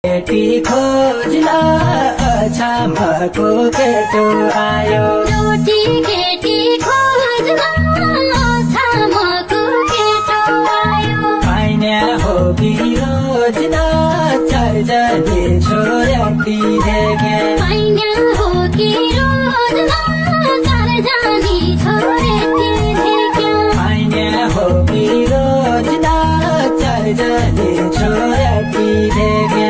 केटी खोज्न अछामको केटो आयो रोटी केटी खोज्न अछामको केटो आयो पाइने हो कि रोज्न चारजनी छोराटी देखे पाइने हो कि रोज्न चारजनी छोराटी देखे पाइने हो कि रोज्न चारजनी छोराटी देखे